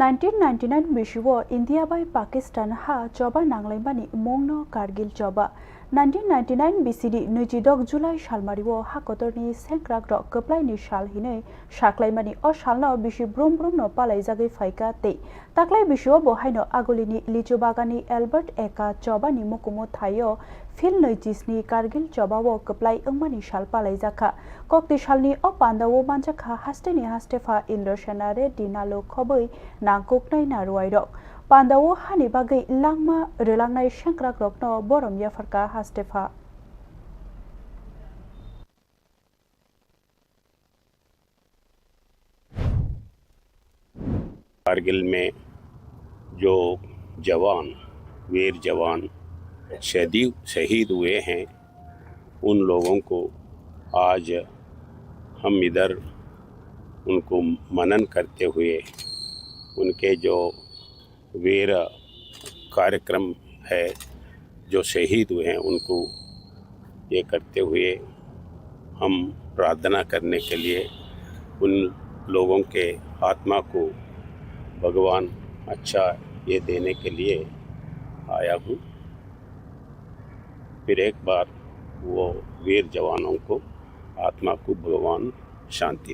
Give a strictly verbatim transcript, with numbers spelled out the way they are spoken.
Nineteen ninety-nine bisio India bai Pakistan ha choba nanglaimani mungno Kargil choba. Nineteen ninety-nine bisini nwijidok July salmario ha kotorni sengkrakrok kwplaini sal hinwi saklaimani o salno bisi brum brumno palaijagwi phaikha tei taklai bisio bo haino agulini lichu bagani Albert Eka chobani mukumu thaio phil nwijisni Kargil chobao kwplai wngmani sal palaijakha. Kokti salni o pandao manjakha hasteni hastepha Indrasena Reddy nalo khobwi nangkuknai narwuairok. Pandao hani bagwi langma rwlangnai sengkrakrokno borom yapharkha hastepha. Kargil में जो जवान, वीर जवान शहीद, शहीद हुए हैं, उन लोगों को आज हम इधर उनको मनन करते हुए उनके जो वीर कार्यक्रम है, जो शहीद हुए हैं, उनको ये करते हुए हम प्रार्थना करने के लिए उन लोगों के आत्मा को भगवान अच्छा ये देने के लिए आया हूँ। फिर एक बार वो वीर जवानों को आत्मा को भगवान शांति